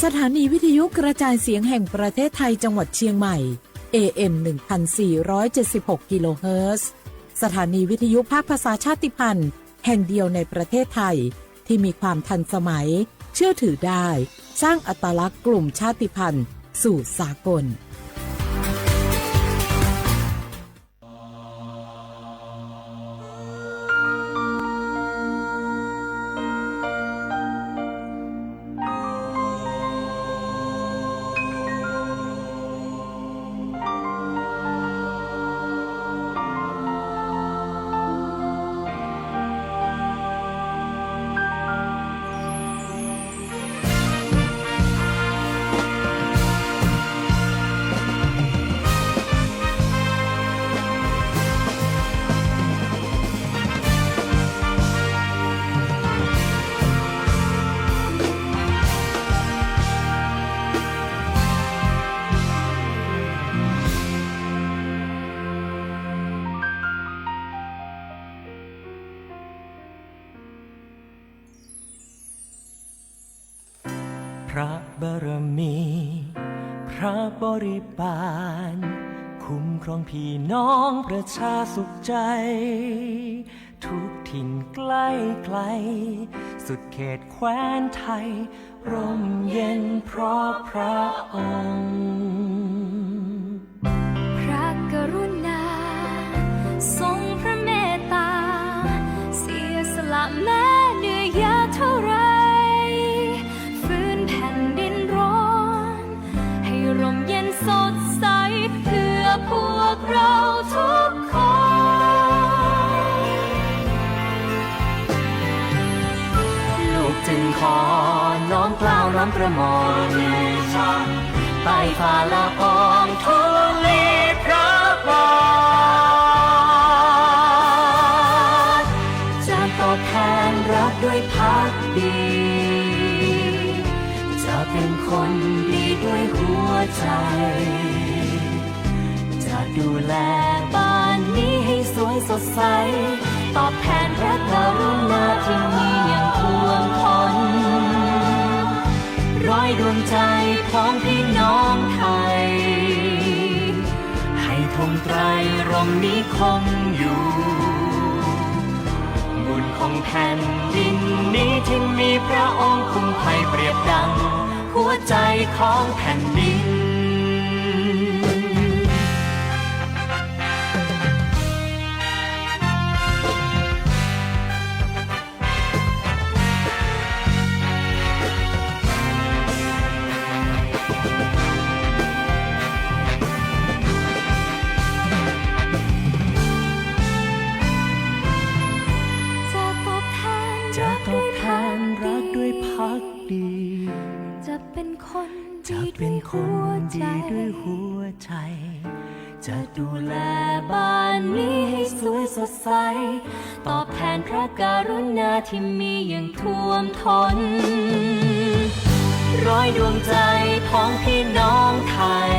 สถานีวิทยุกระจายเสียงแห่งประเทศไทยจังหวัดเชียงใหม่ เอ เอ็ม หนึ่งพันสี่ร้อยเจ็ดสิบหก กิโลเฮิรตซ์ สถานีวิทยุภาคภาษาชาติพันธุ์แห่งเดียวในประเทศไทย ที่มีความทันสมัย เชื่อถือได้ สร้างอัตลักษณ์กลุ่มชาติพันธุ์สู่สากล พระบารมี พระบริบาล คุ้มครองพี่น้องประชาสุขใจ ทุกถิ่นใกล้ไกล สุดเขตแคว้นไทย ร่มเย็นเพราะพระองค์ พระกรุณา ทรงพระเมตตา เสียสละแม้เหนื่อยยากเท่าไร ฟื้นแผ่นดินร้อน ให้ร่มเย็นสดใส เพื่อพวกเราทุกคน ลูกจึงขอน้อมเกล้าน้อมกระหม่อม ไต่ฝ่าละอองธุลีพระบาท จะตอบแทนรักด้วยภักดี จะเป็นคนดีด้วยหัวใจ จะดูแลบ้านนี้ให้สวยสดใส ตอบแทนพระกรุณาที่มีอย่างท่วมท้น ร้อยดวงใจพ้องพี่น้องไทย ให้ธงไตรรงค์นี้คงอยู่ บุญของแผ่นดินนี้ที่มีพระองค์คุ้มไพเปรียบดังหัวใจของแผ่นดิน จะตอบแทนรักด้วยภักดี จะเป็นคนดีด้วยหัวใจ จะดูแลบ้านนี้ให้สวยสดใส ตอบแทนพระกรุณาที่มีอย่างท่วมท้น ร้อยดวงใจพ้องพี่น้องไทย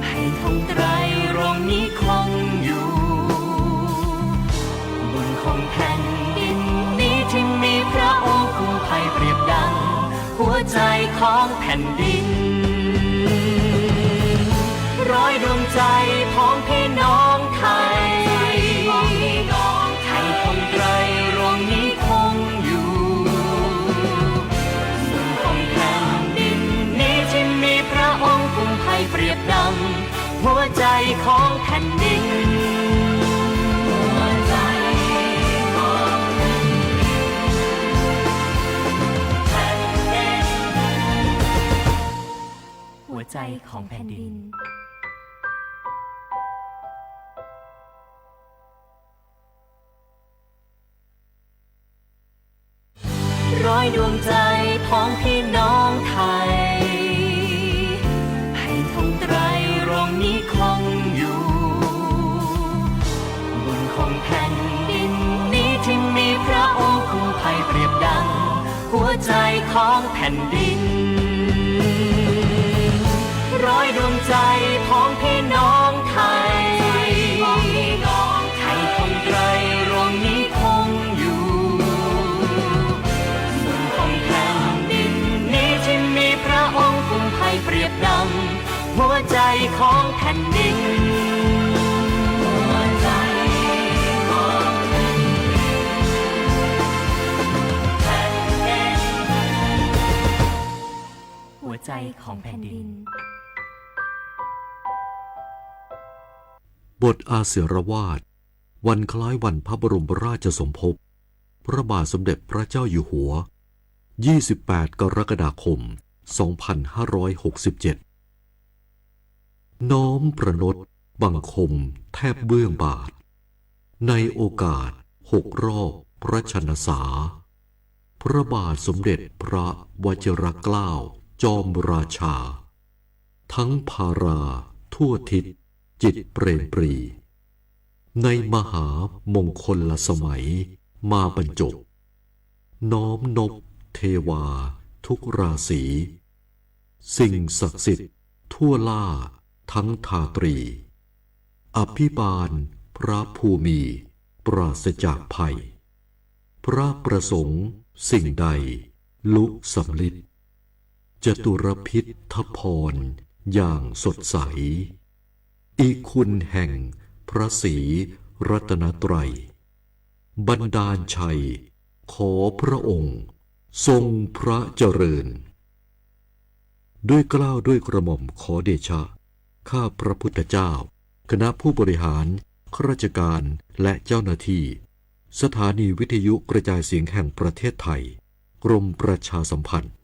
ให้ธงไตรรงค์นี้คงอยู่ บุญของแผ่นดินนี้ที่มีพระองค์คุ้มไพเปรียบดังหัวใจของแผ่นดิน ร้อยดวงใจพ้องพี่น้องไทย ให้ธงไตรรงค์นี้คงอยู่ บุญของแผ่นดินนี้ที่มีพระองค์คุ้มไพเปรียบดังหัวใจของแผ่นดิน หัวใจของแผ่นดิน หัวใจของแผ่นดิน ร้อยดวงใจพ้องพี่น้องไทย ให้ธงไตรรงค์นี้คงอยู่ บุญของแผ่นดินนี้ที่มีพระองค์คุ้มไพเปรียบดังหัวใจของแผ่นดิน ร้อยดวงใจพ้องพี่น้องไทย ให้ธงไตรรงค์นี้คงอยู่ บุญของแผ่นดินนี้ หัวใจของแผ่นดิน บทอาศิรวาส วันคล้ายวันพระบรมราชสมภพ พระบาทสมเด็จพระเจ้าอยู่หัว ยี่สิบแปด กรกฎาคม สองพันห้าร้อยหกสิบเจ็ด น้อมประณตบังคมแทบเบื้องบาท ในโอกาสหกรอบพระชนสา พระบาทสมเด็จพระวชิรเกล้าจอมราชา ทั้งพาราทั่วทิศจิตเปรมปรี ในมหามงคลสมัยมาบรรจบ น้อมนบเทวาทุกราศี สิ่งศักดิ์สิทธิ์ทั่วล่าทั้งทาตรี อภิบาลพระภูมิปราศจากภัย พระประสงค์สิ่งใดลุสำลิด จตุรพิธพรอย่างสดใส อิคุณแห่งพระศรีรัตนตรัย บันดาลชัย ขอพระองค์ทรงพระเจริญ ด้วยเกล้าด้วยกระหม่อมขอเดชะ ข้าพระพุทธเจ้า คณะผู้บริหาร ข้าราชการ และเจ้าหน้าที่ สถานีวิทยุกระจายเสียงแห่งประเทศไทย กรมประชาสัมพันธ์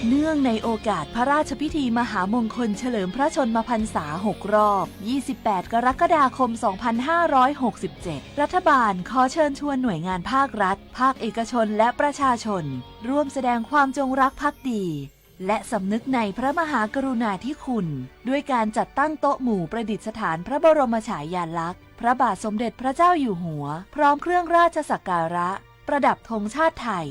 เนื่องในโอกาสพระราชพิธีมหามงคลเฉลิมพระชนมพรรษาหกรอบ ยี่สิบแปด กรกฎาคม สองพันห้าร้อยหกสิบเจ็ด รัฐบาลขอเชิญชวนหน่วยงานภาครัฐ ภาคเอกชน และประชาชน ร่วมแสดงความจงรักภักดี และสำนึกในพระมหากรุณาธิคุณ ด้วยการจัดตั้งโต๊ะหมู่ประดิษฐานพระบรมฉายาลักษณ์ พระบาทสมเด็จพระเจ้าอยู่หัว พร้อมเครื่องราชสักการะ ประดับธงชาติไทย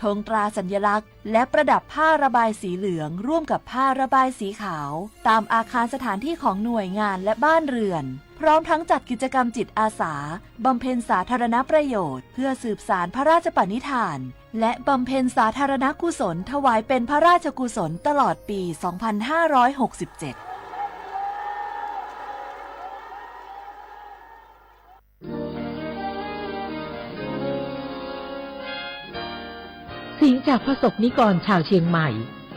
ธงตราสัญลักษณ์ และประดับผ้าระบายสีเหลืองร่วมกับผ้าระบายสีขาว ตามอาคารสถานที่ของหน่วยงานและบ้านเรือน พร้อมทั้งจัดกิจกรรมจิตอาสา บำเพ็ญสาธารณประโยชน์ เพื่อสืบสานพระราชปณิธาน และบำเพ็ญสาธารณกุศลถวายเป็นพระราชกุศลตลอดปี สองพันห้าร้อยหกสิบเจ็ด เสียงจากประสบนิกรชาวเชียงใหม่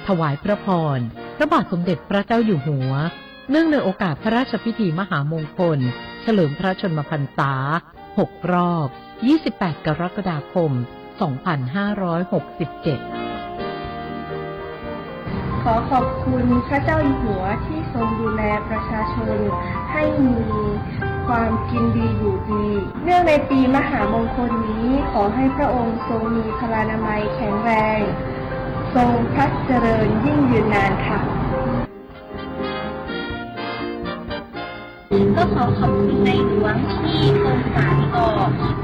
ถวายพระพร พระบาทสมเด็จพระเจ้าอยู่หัว เนื่องในโอกาสพระราชพิธีมหามงคล เฉลิมพระชนมพรรษา หกรอบ ยี่สิบแปด กรกฎาคม สองพันห้าร้อยหกสิบเจ็ด ขอขอบคุณพระเจ้าอยู่หัวที่ทรงดูแลประชาชนให้มีความกินดีอยู่ดี เนื่องในปีมหามงคลนี้ ขอให้พระองค์ทรงมีพลานามัยแข็งแรง ทรงพระเจริญยิ่งยืนนานค่ะ ก็ขอขอบคุณในหลวงที่ทรงสานต่อ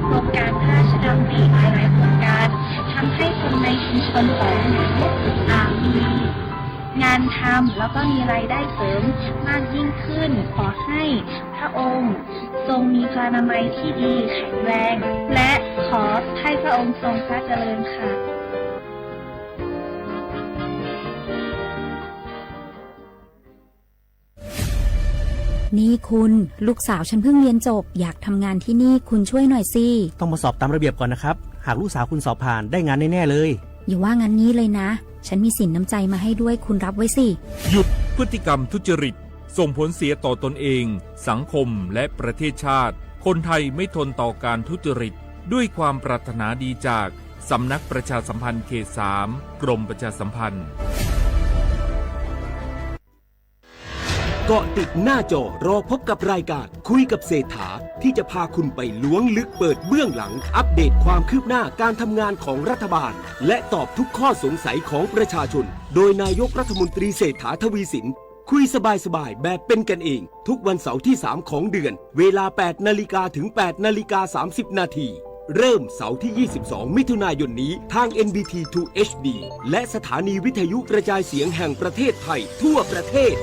โครงการพระราชดำริหลายๆโครงการ ทำให้คนในชุมชนของหนูอ่ามีงานทำแล้วก็มีรายได้เสริมมากยิ่งขึ้น ขอให้พระองค์ทรงมีพลานามัยที่ดีแข็งแรง และขอให้พระองค์ทรงพระเจริญค่ะ นี่คุณ ลูกสาวฉันเพิ่งเรียนจบ อยากทำงานที่นี่ คุณช่วยหน่อยสิ ต้องมาสอบตามระเบียบก่อนนะครับ หากลูกสาวคุณสอบผ่าน ได้งานแน่ๆเลย อย่าว่างั้นงี้เลยนะ ฉันมีสินน้ำใจมาให้ด้วย คุณรับไว้สิ หยุดพฤติกรรมทุจริต ส่งผลเสียต่อตนเอง สังคม และประเทศชาติ คนไทยไม่ทนต่อการทุจริต ด้วยความปรารถนาดีจาก สำนักประชาสัมพันธ์เขตสาม กรมประชาสัมพันธ์ เกาะติดหน้าจอรอพบกับรายการคุยกับเศรษฐา ที่จะพาคุณไปล้วงลึกเปิดเบื้องหลัง อัปเดตความคืบหน้าการทำงานของรัฐบาล และตอบทุกข้อสงสัยของประชาชน โดยนายกรัฐมนตรีเศรษฐาทวีสิน คุยสบายๆ แบบเป็นกันเอง ทุกวันเสาร์ที่ สาม ของเดือน เวลา แปด นาฬิกาถึง แปด นาฬิกา สามสิบ นาที เริ่มเสาร์ที่ ยี่สิบสอง มิถุนายนนี้ ทาง เอ็น บี ที ทู เอช ดี และสถานีวิทยุกระจายเสียงแห่งประเทศไทยทั่วประเทศ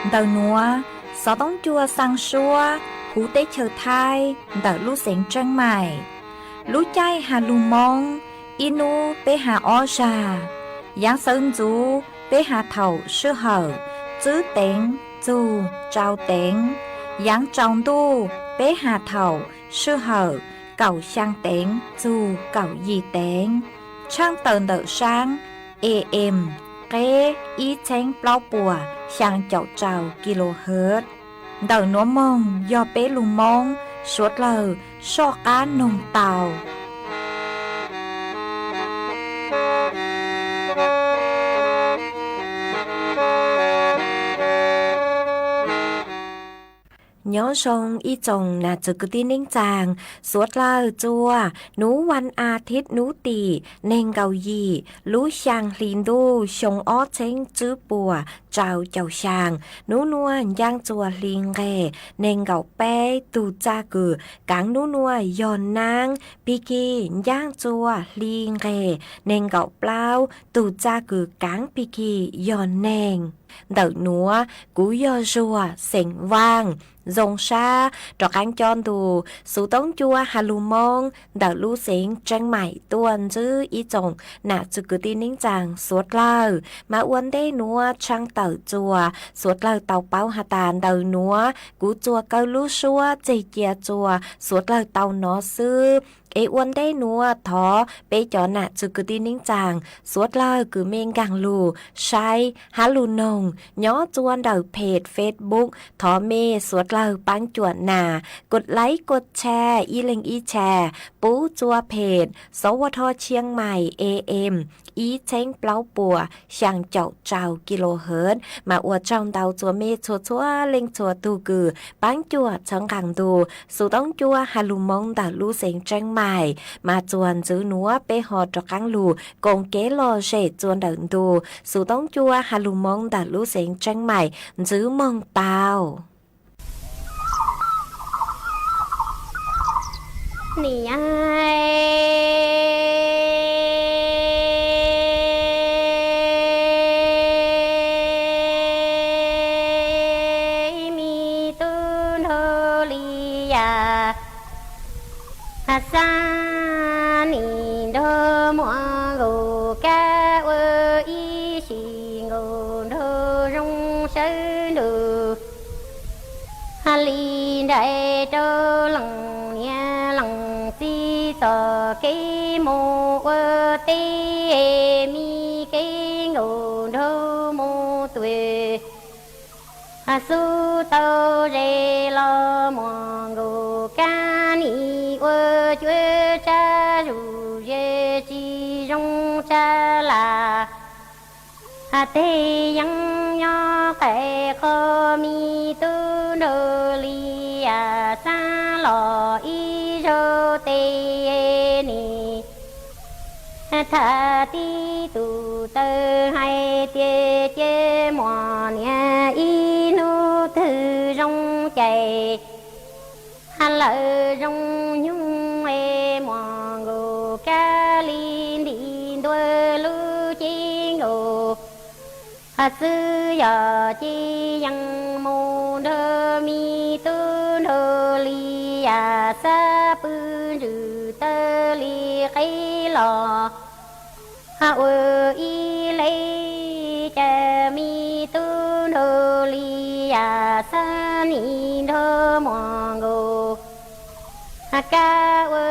Ntawm nuav, xov toob cua xaa suab huv teb chaws Thaib ntawm lub xeev Tseeb Maim. Lub caij has lug Moob, ib nub peb has ob zag. Yaav sawv ntxuv peb has thaum sij hawm tswb teev txug tsau teev. Yaav tsaus ntuj peb has thaum sij hawm kaum xyaa teev txug kaum yim teev. Tshaaj tawm ntawm saab A M, qeb ib txheeb plaub puas xyaa caum rau kilohertz. Ntawm nuav moog yog peb lug Moob, suav dlawg soj qaab noog tau. Nyob zoo ib tsoom nam txwv kwv tij neej tsaa, suav dlawg txua nub vas as thiv nub tim neeg nkaum yim lub xyaa hli ntuj xyoo ob txheeb tswb puas rau caum xyaa. Nub nuav ncaaj txua hli nqeg neeg nkaum peb tug txaj kws kaav nub nuav yog naab, pig kig ncaaj txua hli nqeg neeg nkaum plaub tug txaj kws kaav pig kig yog neeg. Ntawm nuav kuv yog Zuag xeem Vaaj, zoo sab rov qaab coj ntu xov toob cua has lug Moob ntawm lub xeev Tseeb Maim tuaj ntsib ib tsoom nam txwv kwv tij neej tsaa suav dlawg. Mas ua ntej nuav tshaaj tawm txua suav dlawg tau paub has tas ntawm nuav kuv txua kawg lub suab txeg cia txua suav dlawg tau nov xwb. Es ua ntej nuav thov peb cov nam txwv kwv tij neej tsaa suav dlawg kws mej nkaag lug saib hab lug noog nyob txua ntawm phem Facebook, thov mej suav dlawg paab cuam nas kua laib kua tshas ib leeg ib tshas pub txua phem Sov Ua Tho Tshiab Mais A M ib txheeb plaub puas xyaa caum rau kilohertz, mas ua tsaug ntau txua mej txhua txhua leej txhua tug kws paab cuam txhawb nqaa ntu xov toob cua has lug Moob ntawm lub xeev Tseeb Mais. Mas txuas ntxiv nuav peb ho rov qaab lug koom kev lom zem txua ntawm ntu xov toob cua has lug Moob ntawm lub xeev Tseeb Mais ntxiv moog tau. Niam, me tub nraug Lis Yaj, xab nim nraug Muas Nkaus Kab ua ib sim nkaus nraug zoo sawv nrug li nrais rau leej niam leej txiv txoj kev mus ua teb, me kev nkaus nraug mus tuaj. Xub tau ze los Muas Nkaus Kab nim ua cuab tsab zuj zus tsis zoo tsab las. Teg yeeb nyob qab qhov, me tub nraug Lis Yaj, xab los ib zaug teb nim. Tham tib tug tawv hais tias cia Muas niam ib hnub twg zoo cai, lawm zoo nyoog es Muas Nkaus Kab li ntim ntua lub cev nkaus xwb, yog ces yeej mus nrog me tub nraug Lis Yaj. Xab pw ntsws taw li qib los, ua ib leb cas me tub nraug li yam xab nim nrog muam nkaus. Kab ua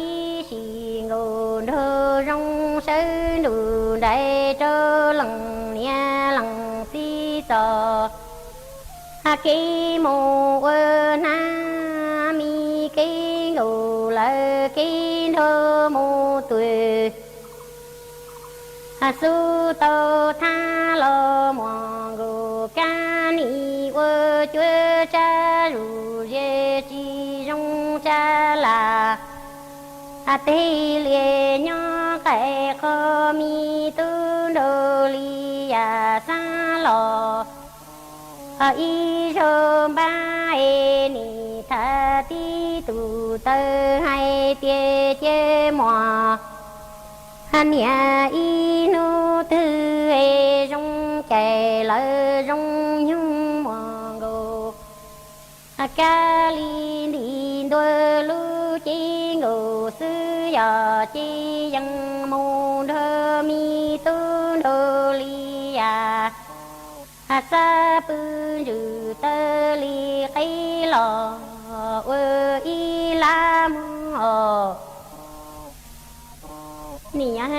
ib sim nkaus nraug zoo sawv nrug nraim rau leej niam leej txiv txos. Kev mus ua hnab me kev nkaus lawv kev nrog mus tuag. Xub tau thab los muam nkaus kab nim ua cuab tsab zus ze tsis zoo tsab las. Teg lias nyob qaij qho me tub nraug li yam xab los. Ib zaug npab es nim tham tib tug taw hais tias cia muam niam ib hnub twg es zoo cais lawv zoo nyoog muam nkaus. Kab li nti ntua lub cev nkaus xwb yog ces yeej mus nrog me tub nraug li yam xab pw ntsws taw li qib los ua ib lab mog. Nim nyob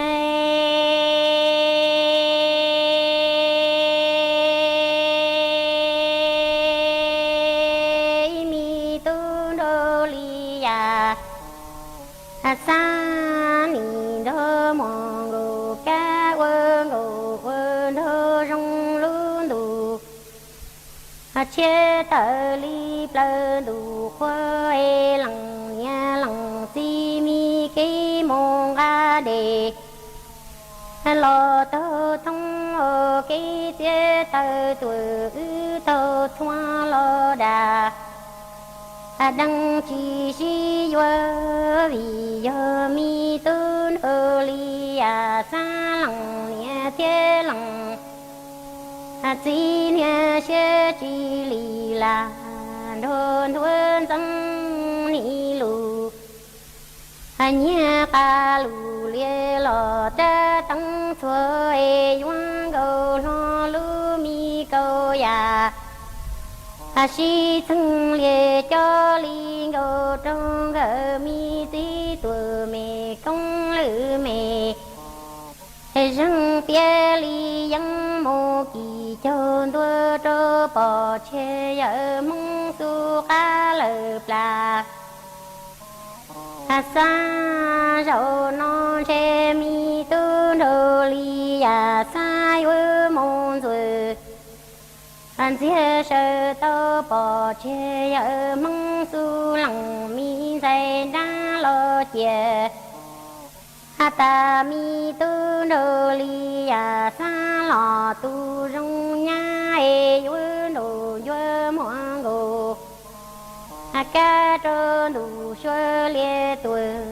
ib me tub nraug li yam xab nim nrog muam nkaus kab ua nkaus ua nraug zoo lub ntuj. Tshiab tawm li plaws ntuj qhua es leej niam leej txiv me kev mus nqa dej los taug thoob ua kev txiav taw tuam wb taug thuab los dag. Deev tsis sib yuav vim yog me tub nraug li yam xab leej niam thiab leej txiv niag siab tsis li lam nrog ntuav ntxeev nim lus. Nyiag qab lus lias los rab teeb txhua es yuav nkaus hlo lub me kaus yam. Sib txeeg lias cov li nkaus rau nkawd me txiv tuam me koob lwm me. Zeeg piav li yeeb mus kis caug ntua rau pom tseg yawm Hmoob xub qab lawm plas. Xab zaum no ntshe me tub nraug li yam xab yuav mus ntxuav ntxiag saw tau pom tseg yawm Hmoob xub leej me ntxhais nrab los cia. Has tas me tub nraug li yam xab los tus zoo nyab es yuav nraum ncuav muag nkaus. Kab rau ntuj sua lias tuam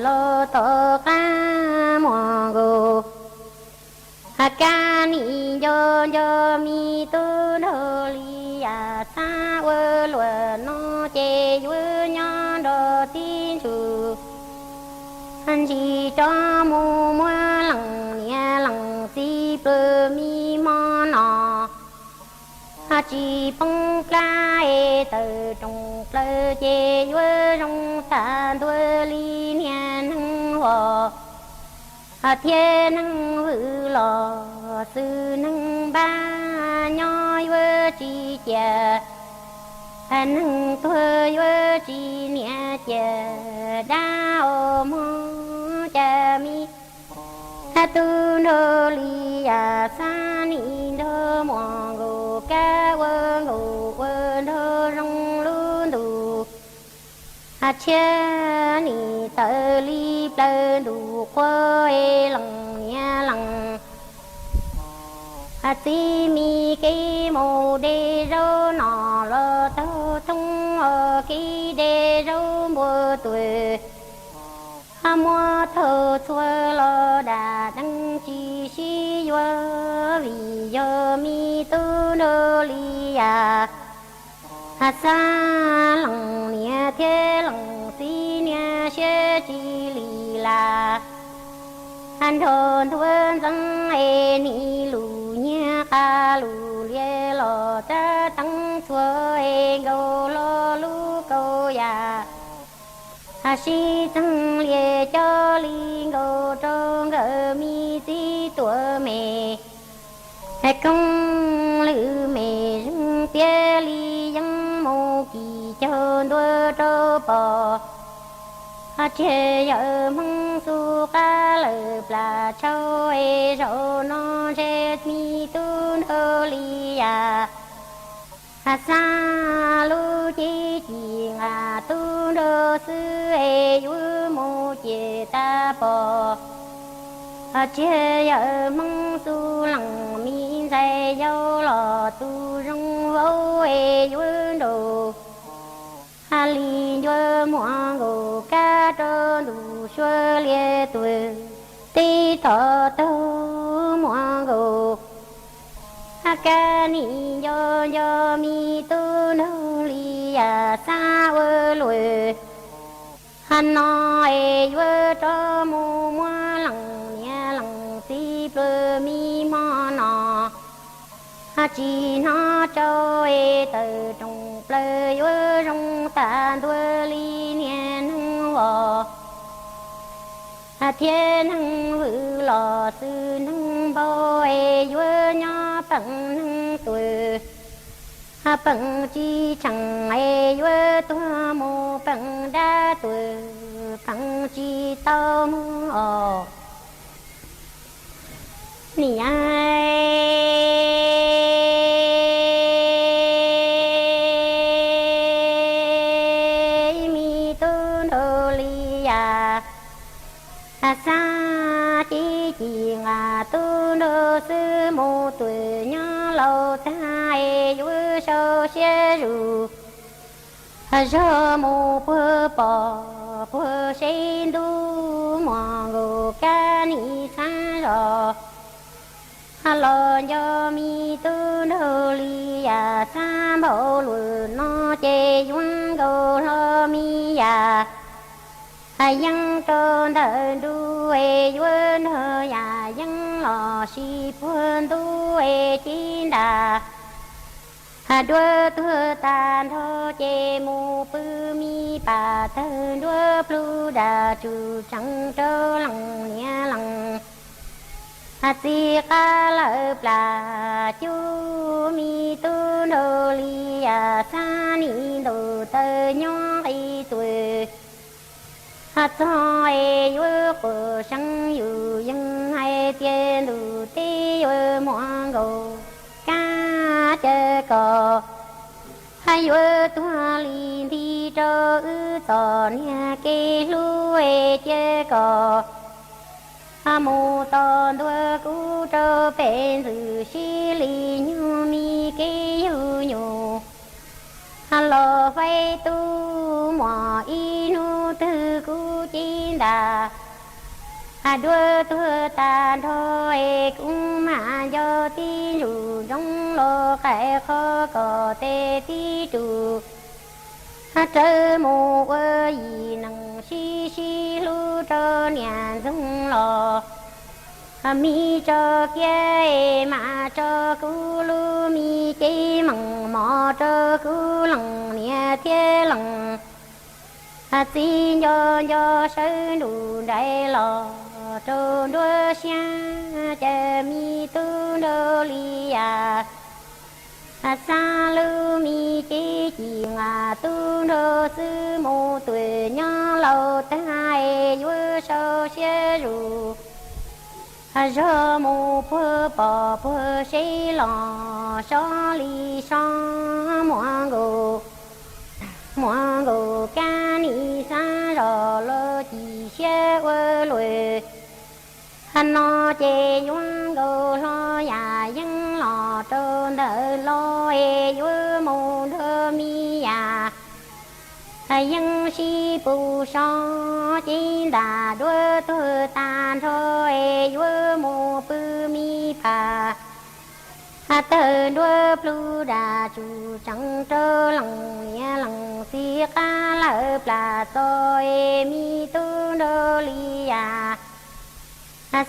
los tom qab muag nkaus. Kab nim nco nco me tub nraug li yam xab ua luam no ces yuav nyob nrog tib ntsug. Ntsis tso mus muab leej niam leej txiv plawg mi hmo no. Tsis poob plab es tawm rooj plaws ces yuav zoo tag ntua li niag neeg vos thiab neeg vwm los xwb neeg npab nyob yuav tsis cia. Neeg tuag yuav tsis niam cia dab os mog. Cas me tub nraug li yam xab nim nrog muam nkaus kab ua nkaus ua nraug zoo lub ntuj. Tshiab nim tawm li plaws ntuj qhua es leej niam leej txiv me kev mus de zaub no los taug thoob os kev de zaub npua tuag. Muab thaug txhua los dag deev tsis sib yuav vim yog me tub nraug li yam xab leej niam thiab leej siab tsis li las. Nrog ntuag ntxeev es nim lus nyiag qab lus lias los txab teeb txhua es nkaus hlo lub kaus yam. Sib txeeg lias coj li nkaus rau nkawd me txiv tuam me. Koob lwm me zeeg tiag li yeej mus kis caug ntua rau pom. Tsiag yawm Hmoob xu qab lawm plas tshauj es zaum no ntshe me tub nraug li yam. Xab lub cev ci nqa tub nraug xwb es yuav mus ces tag pom. Tsiag yawm Hmoob xu leej me ntxhais yau los tus zoo vauv es yuav nraus. Li ncua muam nkaus kab rau ntuj sua lias tuag, teb tom taug muam nkaus. Kab nim nco nco me tub nraug li yam xab ua luam. No es yuav rov mus muab leej niam leej txiv plua me hmo no. Tsis hnov tsau es tawm rooj plaws yuav zoo tas ntua li niag neeg vos. Thiab neeg vwm los xwm neeg npau es yuav nyob peem neeg tuag. Peem tsis tsheej es yuav tuag mus peem dab tuag, peem tsis tau mus os. Niam, me tub nraug li yam. Xab cev ci nqa tub nraug xwb mus tuag nyob laus tag es yuav sau siab zus. Zog mus puag pom puag seb ntuj muam nkaus kab nim xab zos. Los nco me tub nraug li yam xab npau luam no ces yuav nkaus hlo me yam. Yeeb rau ntawm ntuj es yuav nrog yam yeeb los sis puag ntuj es cib ntas. Duab tuag tas nrho ces mus pw me pas tawg nruab plhu dam tsum tsees rau leej niam leej txiv qab lawm plas cub me tub nraug li yam xab nim ntaus taw nyob qis tuag. Txog es yuav quas seev yus yeej hais tias ntuj teb yuav muam nkaus kab cawv kos. Yuav tuag li nti rau wb txom niag kev hlub es cia kom mus tos ntua kuv rau pem ntxwg sib li nyug me kev yug nyug. Los faib tub muam ib hnub twg kuv cib ntas. Duab tuag tas nrho es kuv mam nco tib ntsuj ntsoov los qais qhov kom tes tib tus rawv mus ua yim neeg sib sib hlub rau niam ntxoog los. Mis tso kiab es mam tso kuv lub mis cev meej mom rau kuv leej niam thiab leej txiv nco nco sawv nruj nrais los rau nruab siab cas me tub nraug li yam. Xab lub mis cev ci nqa tub nraug xwb mus tuam nyob laus tag es yuav sau siab zus. Zog mus puag pom puag seb los sob li sob muam nkaus, muam nkaus kab nim xab zos los ci siab ua luam. No ces yuav nkaus hlo yam yeeb los rau ntawm los es yuav mus nrog me yam yeeb sib pus sob cev ntas duab tuag tas nrho es yuav mus pw me pas Tawg nruab plhu dam tsuj tsees rau leej niam leej txiv qab lawm plas txo es me tub nrau li yam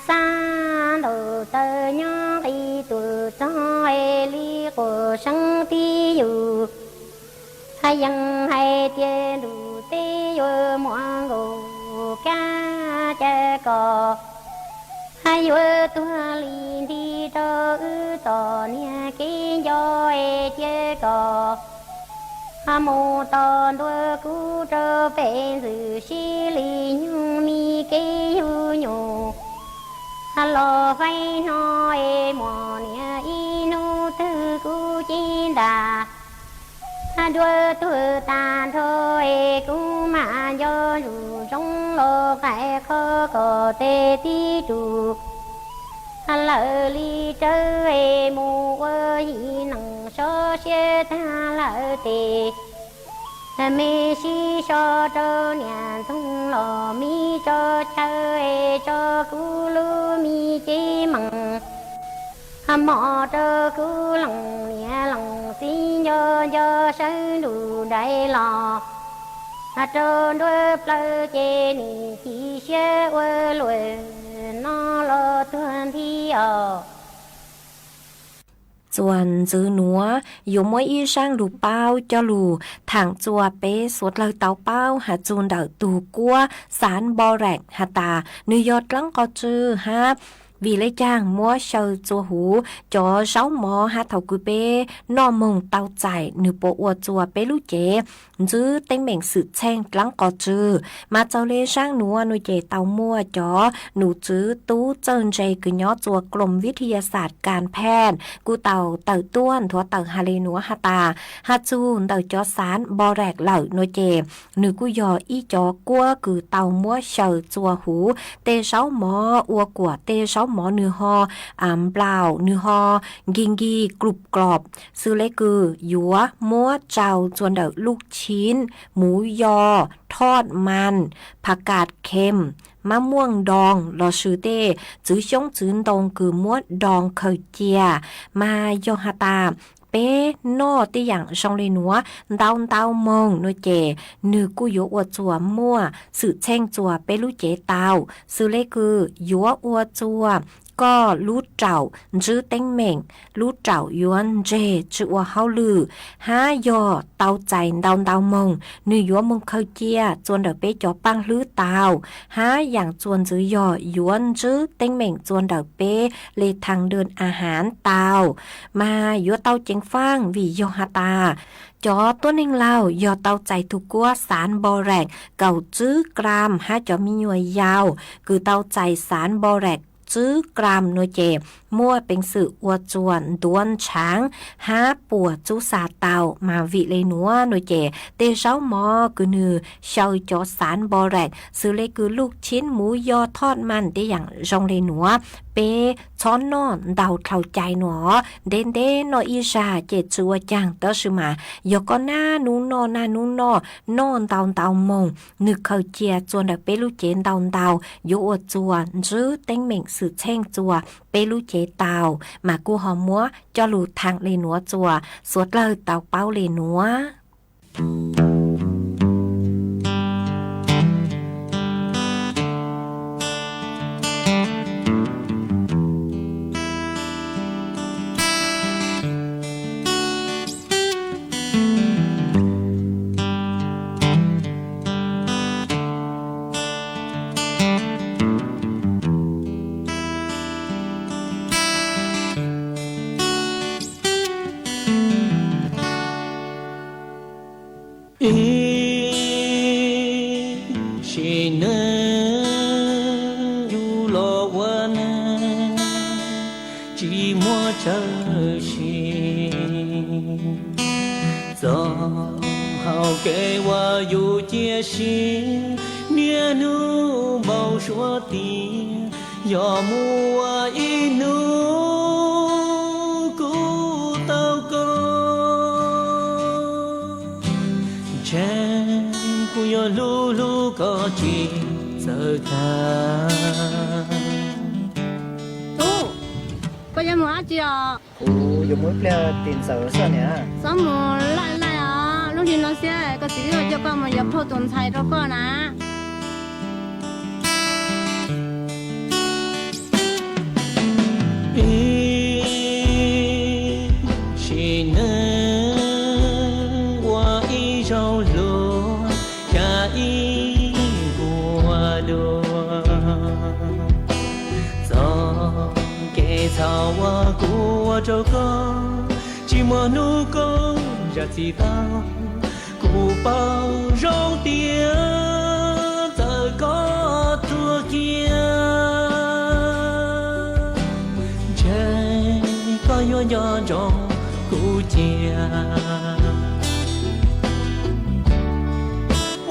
xab ntaus taw nyob nqis tuaj txog es li quas seeb tib yus. Yeej hais tias ntuj teb yuav muaj nkaus kab cas kos, yuav tuag li nti rau wb txom nyem kev nco es cia kos mus tos ntua kuv rau pem ntxwm sib li nyoog mi kev yug nyuj los faib no es muaj niam ib hnub twg kuv cev ntas dua tuag tas nrho es kuv mam nco ntsuj zoov los qaij qhov kom tej tib tug lawm li tsawv es mus ua yim neeg sov siab tag lawm tes me sib so rau niam ntxoog los mi tso chaw es tso kuv lub me cev mees mos rau kuv leej niam leej txiv nco nco sawv nruj nraim los rau nruab plawv ces nim ci siab ua luaj no los tuag nthi os. Txuas ntxiv nuav yuav muab ib zaaj lug paub coj lug thaam txuas peb suav dlawg tau paub has txug ntawm tug kuab Xaav Npo Reem has tas nwg yog dlaab qos tsw hab vim le caag muab xyaw txua huv cov zaub mov hab thaum kws peb noj moog tau txais nwg puas ua txuas peb lub cev ntswb teeb meem xwm txheej dlaab qos tsw. Mas txaus le zaaj nuav nuav ces tau muaj cov num tswv tub txawj ntse kws nyob txuas กรมวิทยาศาสตร์การแพทย์ kuj tau tawm tuaj nthuav tawm has le nuav has tas, has txug ntawm cov Xaav Npo Reem lawm nuav ces nwg kuj yog ib cov kuab kws tau muab xyaw txua huv tej zaub mov ua kuas tej zaub mov nwg ho nplaum, nwg ho nkig nkig klum klom, xws le kws yuav muab tsau txua ntawm lub chinv, muv yo, thoj mas, phas kas khem, mab muaj doo lossis tej txwv xyoob txwv ntoo kws muab doo khaws cia. Mas yog has tas peb noj tej yaam zoo le nuav ntau ntau moog nuav ces nwg kuj yuav ua txuas muaj xwm txheej txuas peb lub cev tau, xws le kws yuav ua txuas koj lub raum ntswb teeb meem, lub raum yuav ntseg tsi ua hauj lwm, hab yog tau txais ntau ntau moog nwg yuav moog khaws cia txua ntawm peb cov paaj hlwb tau, hab yaam txuas ntxiv yog yuav ntswb teeb meem txua ntawm peb le thaj daj a has tau. Mas yuav tau ceev faaj vim yog has tas cov tuab neeg laug yog tau txais tug kuab Xaav Npo Reem kaum tswb gram hab cov me nyuam yaus kws tau txais Xaav Npo Reem tswb gram nuav ces muaj peev xwm ua txuas ntuav ntshaav hab puas txub xa tau. Mas vim le nuav nuav ces tej zaub mov kws nwg xyaw cov Xaav Npo Reem xws le kws lub chinv, muv yo, thoj mas tej yaam zoo le nuav peb txhob noj ntau dlhau cai nuav, ntev ntev noj ib zag ces tsi ua caag, tab sis mas yog koj naj nub noj naj nub noj, noj ntau ntau moog nwg khaws cia txua ntawm peb lub cev ntau ntau yuav ua txuas ntswb teeb meem xwm txheej txua peb lub cev tau. Mas kuj ho muab coj lug thaam le nuav txuas suav dlawg tau paub le nuav. Ib sim neej yug los ua neeg tsis muaj tsawg sim, txoj hau kev uas yus cia siab niaj hnub npau suav tiag, yog muaj ib hnub kuv tau koj, ntshe kuv yuav hlub hlub koj tsis txawj tag. Tub, koj yuav mus dab Tsis os. Kuv yuav mus ib pliag tim ntxawm xwb niam. Txhob mus laj laj os, lub hli no xwb koj txiv twb coj koj mus yuav phauj tus ntxhais rau koj na. Ib sim neej ua ib zaug luag, xya ib npua dua. Txoj kev txhaum uas kuv ua rau koj, tsis muaj hnub koj zam txim tau. Kuv paub zoo tias txawm koj tuag kiag, ntshe koj yuav nco ntsoov kuv cia.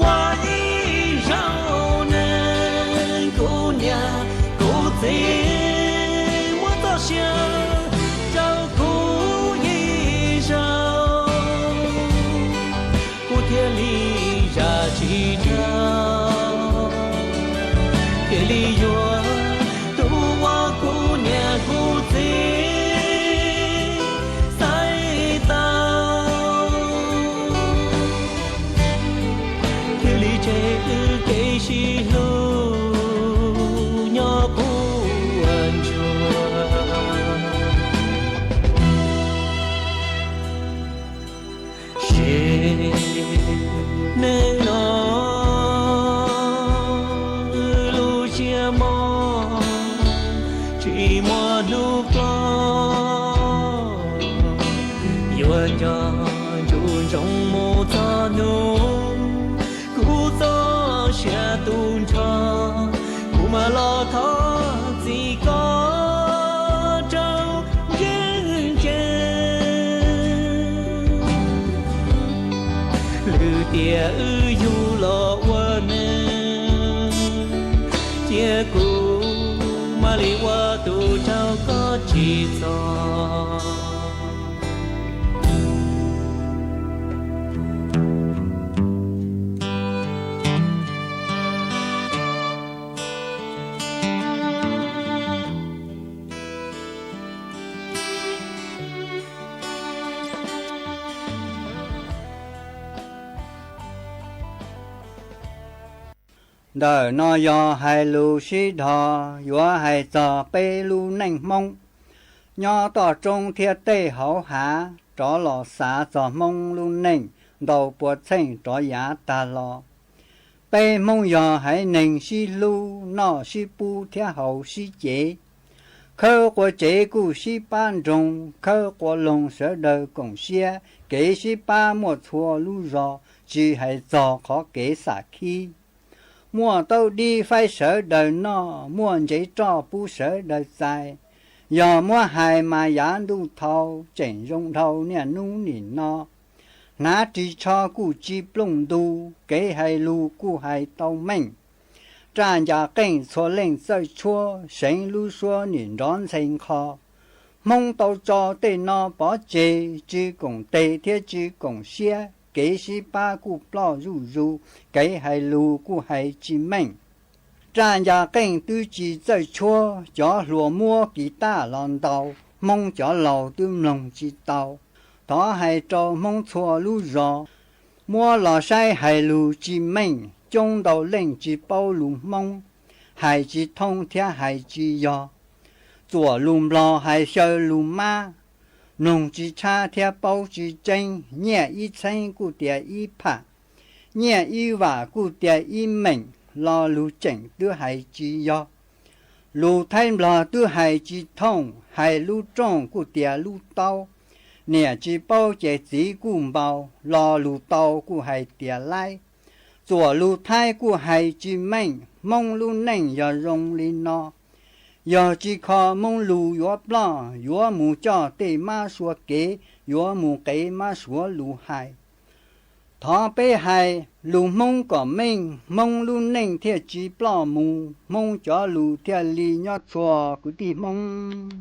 Ua ib zaug neeg kuv niam kuv txiv muab txoj sia rau kuv ib zaug, kuv thiaj li zam tsis tau, thiaj li yuav tus uas kuv niam kuv txiv xaiv tau, thiaj li tseg wb kev sib hlub nyob puag ntsuag. Sim neej no wb lub siab mob tsis muaj hnub ploj, yuav nco ntsoov mus txog hnub kuv txoj sia tu nrho, kuv mam los thov txim koj rau yeeb ncees. Lwm tiam wb yug los ua neeg, cia kuv mam li ua tus rau koj tsis txog. Ntawm no yog hais lus sib dhos yuav hais txog peb lub neej Hmoob nyob toj roob thiab tej hauv hav, rov los xav txog Hmoob lub neej ntau pua txheej rov yav tag los. Peb Hmoob yog haiv neeg sib hlub, noj sib pub thiab haus sib cev. Khawb qua tsev kuj sib pab nroog, khawb qua loog sawv daws koom siab, kev sib pab muaj txhua lub zos, tsis hais txog qhov kev xam khib. Muaj taub dib faib sawv daws noj, muaj ntsev roj pub sawv daws txais. Yog muab hais mas yav ntuj thau, tseem zoo dhau niaj hnub nim no. Hnav ris tsho kuj tsis plooj ntu, kev hais lus kuj hais tau meej. Raj ncas qeej txhua leej txawj tshuab, seev lub suab nim nrov ntxhe nqho. Hmoob tau tso tej no pov tseg, tsis koom tes thiab tsis koom siab, kev sib pab kuj ploj zuj zus, kev hais lus kuj hais tsis meej. Raj ncas qeej twb tsis txawj tshuab, cov hluas muab kiv taj los ntaus, Hmoob cov laus twb mloog tsis tau. Thov hais rau Hmoob txhua lub zos, muab los saib hais lus tsis meej, coob ntau leej tsis paub lus Hmoob, hais tsis thooj thiab hais tsis yog. Txuam lus Nplog hais xyaw lus mab, mloog tsis tshab thiab paub tsis tseeb, nyiaj ib txheeb kuj tias ib pham, nyiaj ib vam kuj tias ib meem, lo lus tseem twb hais tsis yog. Lus Thaib Nplog twb hais tsis thooj, hais lub rooj kuj tias lub taub. Niam tsis paub ces txiv kuj npau, lo lus tau kuj hais tias laib. Txuam lus Thaib kuj hais tsis meej, Hmoob lub neej yog zoo li no. Yog tsis kho Hmoob lus yuav ploj, yuav mus coj tej mab sua kev, yuav mus qev mab suav lus hais. Thov peb hais lus Hmoob kom meej, Hmoob lub neej thiaj tsis ploj mus, Hmoob cov lus thiaj li nyob txhua kwv tij Hmoob.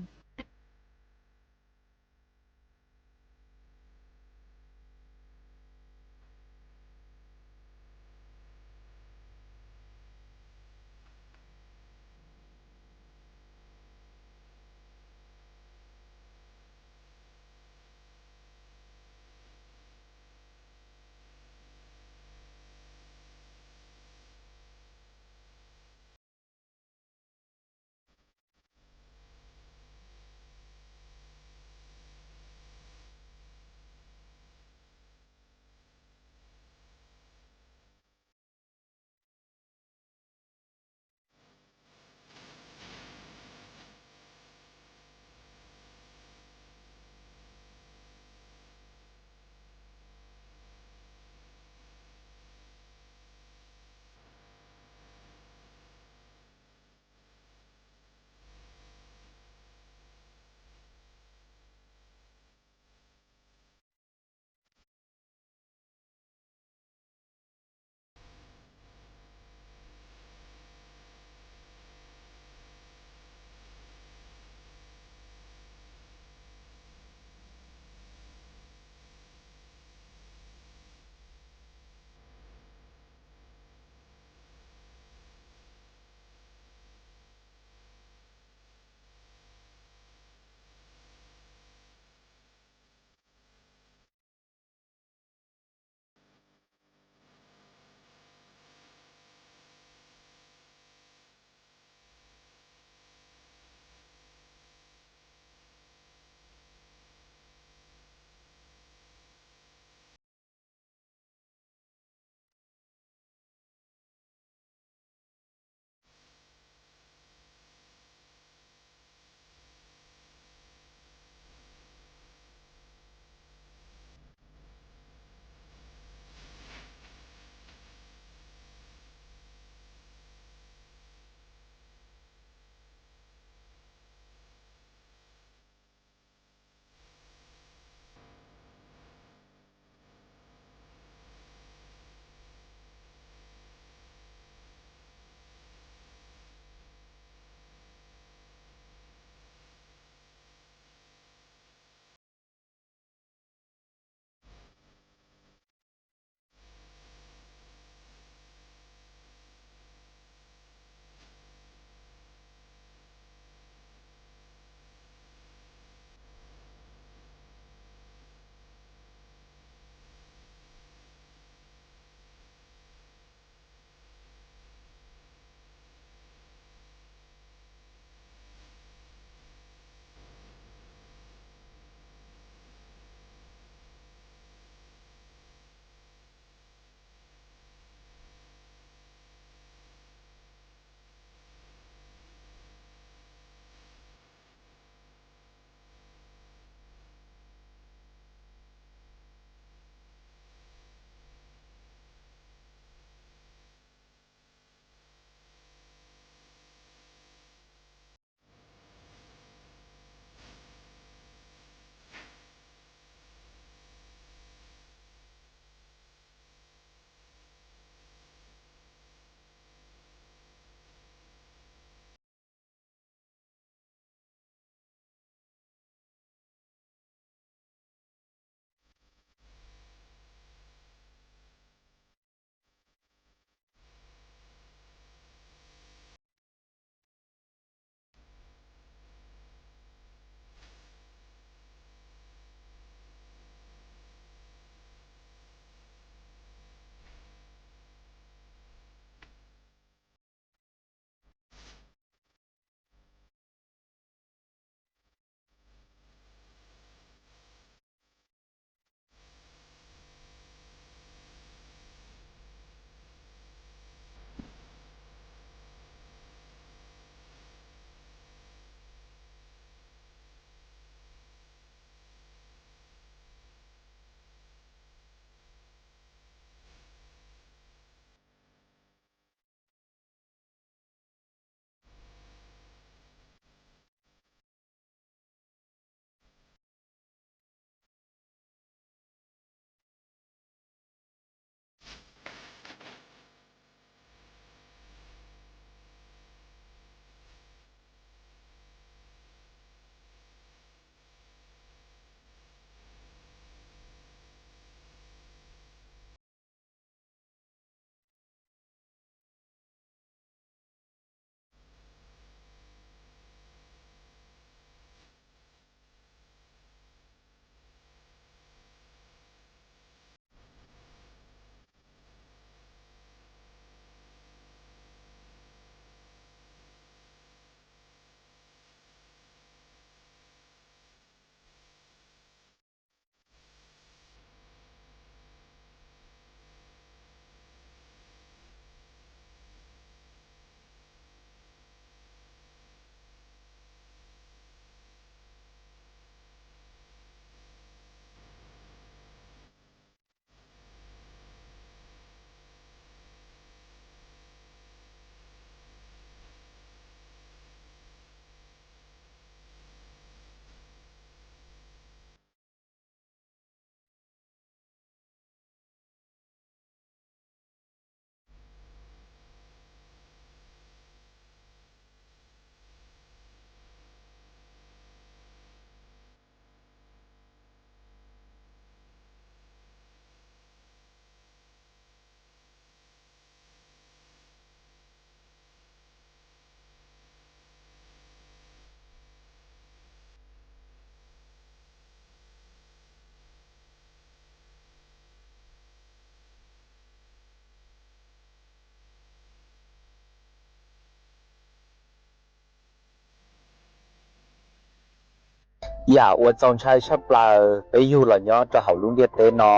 Yam uas txaus ntshai tshaj plaws peb yug los nyob rau hauv lub ntiaj teb no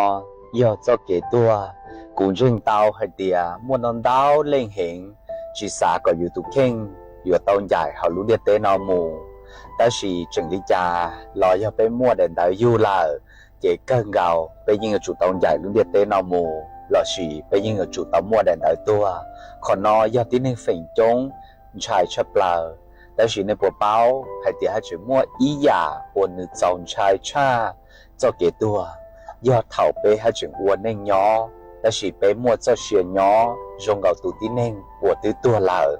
yog txoj kev tuag. Kuv ntseeg tau hais tias muaj ntau ntau leej heev tsis xav kom yus tus kheej yuav tau ncaim hauv lub ntiaj teb no mus. Tab sis tseem li cas los yog peb muaj daim ntawv yug lawm, ces kawg nkaus peb yeej yuav tsum tau ncaim lub ntiaj teb no mus lossis peb yeej yuav tsum tau muaj daim ntawv tuag. Qhov no yog tib neeg feem coob ntshai tshaj plaws. Tab sis nej puas paub hais tias haj tseem muaj ib yam uas nws txaus ntshai tshaj txoj kev tuag? Yog thaum peb haj tseem ua neej nyob, tab sis peb muaj txoj sia nyob zoo nkaus tus tib neeg uas twb tuag lawm.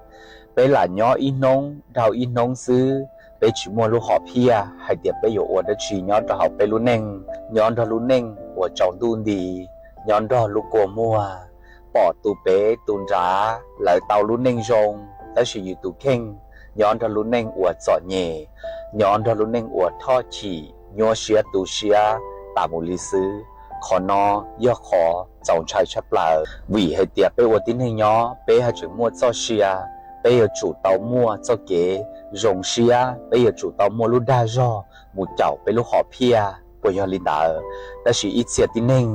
Peb lam nyob ib hnub dhau ib hnub xwb, peb tsis muaj lub hom phiaj hais tias peb yuav ua dab tsi nyob rau hauv peb lub neej, nyob nrog lub neej uas tsaus ntuj nti, nyob nrog lub kua muag, pom tus pem tus nrad lawv tau lub neej zoo, tab sis yus tus kheej nyob nrog lub neej uas txom nyem, nyob nrog lub neej uas thoj chim, nyuaj siab tu siab tas mus li xwb. Qhov no yog qhov txaus ntshai tshaj plaws, vim hais tias peb ua tib neeg nyob peb haj tseem muaj txoj sia, peb yuav tsum tau muaj txoj kev zoo siab, peb yuav tsum tau muaj lub dag zog mus caum peb lub hom phiaj, puas yog li ntawd? Tab sis ib txhia tib neeg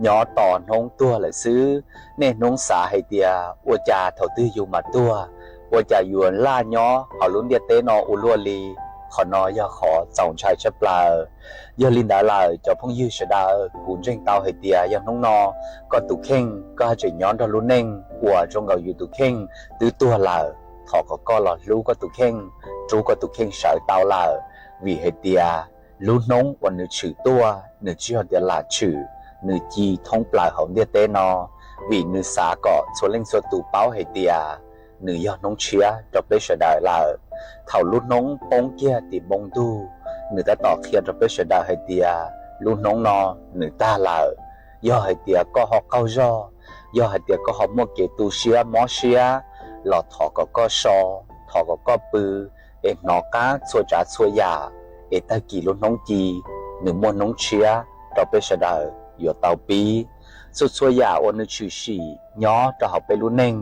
nyob tos hnub tuag lawm xwb, niaj hnub xav hais tias ua cas thaum twg yus mam tuag, ua cas yuav laj nyob hauv lub ntiaj teb no ua luaj li. Qhov no yog qhov txaus ntshai tshaj plaws. Yog li ntawd lawm cov phooj ywg sawv daws, kuv ntseeg tau hais tias yog hnub no koj tus kheej koj haj tseem nyob nrog lub neej uas zoo nkaus yus tus kheej twb tuag lawm, thov kom koj los hlub koj tus kheej, rub koj tus kheej sawv tau lawm, vim hais tias lub hnub uas nws tshwm tuaj nws tsis yog tias lam tshwm, nws ci thoob plaws hauv ntiaj teb no, vim nws xav kom txhua leej txhua tus paub hais tias nws yog hnub tshiab rau peb sawv daws lawm. Thaum lub hnub poob kiag tim npoo ntug, nws tab tom qhia rau peb sawv daws hais tias lub hnub no nws tag lawm. Yog hais tias koj ho qaug zog, yog hais tias koj ho muaj kev tu siab mob siab, los thov kom koj so, thov kom koj pw, es hnov qab txhua tsav txhua yam, es tag kis lub hnub ci, nws muaj hnub tshiab rau peb sawv daws yuav tau pib. Txhua txhua yam uas nws tshwm sim nyob rau hauv peb lub neej,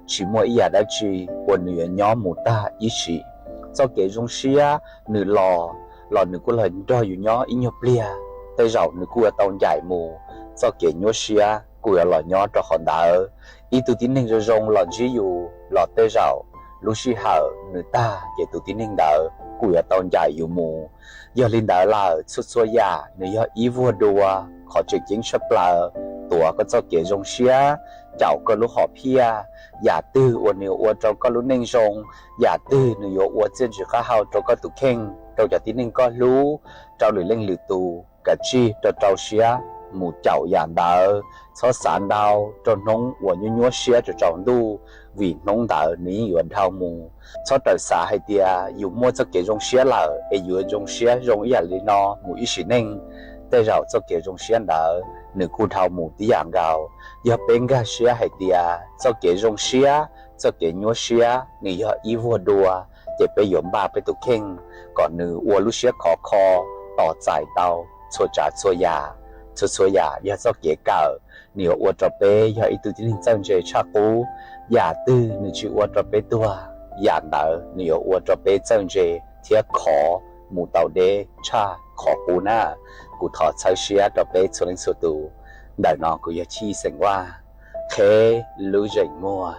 tsis muaj ib yam dab tsi uas nws yuav nyob mus tag ib sim. Txoj kev zoo siab nws los, los nws kuj los nrog yus nyob ib nyuag pliag, tej zaum nws kuj yuav tau ncaim mus, txoj kev nyuaj siab kuj yuav los nyob rau qhov ntawd. Ib tug tib neeg zoo zoo los ntsib yus los tej zaum lub sij hawm nws tag ces tus tib neeg ntawd kuj yuav tau ncaim yus mus. Yog li ntawd lawm txhua txhua yam nws yog ib vuag dua, qhov tseem ceeb tshaj plaws, tuav koj txoj kev zoo siab, caum koj lub hom phiaj, yam twg uas nws yuav ua rau koj lub neej zoo, yam twg nws yuav ua txiaj ntsig qab hau rau koj tus kheej, rau cov tib neeg koj hlub, rau lwm leej lwm tus, kav tsij rau rau siab mus caum yam ntawd, txhob xav ntau rau hnub uas nyuaj nyuaj siab tsaus tsaus ntuj, vim hnub ntawd nws yeej yuav dhau mus. Txhob rawm xav hais tias yus muaj txoj kev zoo siab lawm es yuav zoo siab zoo ib yam li no mus ib sim neej, tej zaum txoj kev zoo siab ntawd nws kuj dhau mus tib yam nkaus. Yog peb nkag siab hais tias txoj kev zoo siab, txoj kev nyuaj siab nws yog ib vuag dua, ces peb yuav npaj peb tus kheej kom nws ua lub siab khov kho, tos txais tau txhua tsav txhua yam. Txhua txhua yam yog txoj kev kawm, nws yuav ua rau peb yog ib tug tib neeg txawj ntse tshaj qub. Yam twg nws tsis ua rau peb tuag, yam ntawd nws yuav ua rau peb txawj ntse thiab khov mus tau deb tshaj qhov qub na. Kuv thov txhawb siab rau peb txhua leej txhua tus. Ntawm no kuv yog Chij Xeem Vaj, qheb lub zeem muag.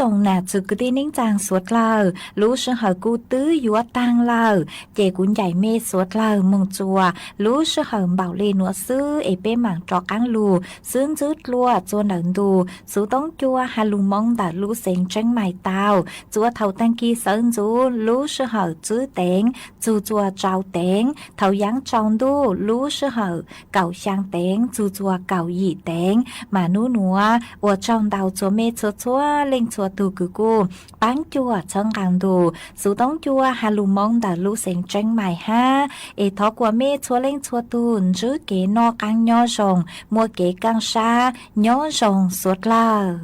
Zoo nam txwv kwv tij neej tsaa suav dlawg, lub sij hawm kuj twb yuav taag lawm, ces kuv ncaim mej suav dlawg moog txuas lub sij hawm npaum le nuav xwb es peb maam rov qaab lug xwb ntxwb dlua txua ntawm ntu xuv toob cua has lug moo ntawm lub xeev Tseeb Mais tau. Txuas thaum taag kis sawv ntxuv lub sij hawm txwb teev txug txuas tsau teev, thaum yaav tsaus ntuj lub sij hawm kaum xyaa teev txug txuas kaum yim teev. Mas nub nuav ua tsaug ntau txhua mej txhua txhua leej txhua tug kws kuj paab cuam txhawb nqaa ntu xuv toob cua has lug moo ntawm lub xeev Tseeb Mais hab, es thov kuas mej txhua leej txhua tug ntsib kev noj qaab nyob zoo, muaj kev kaaj sab nyob zoo suav dlawg.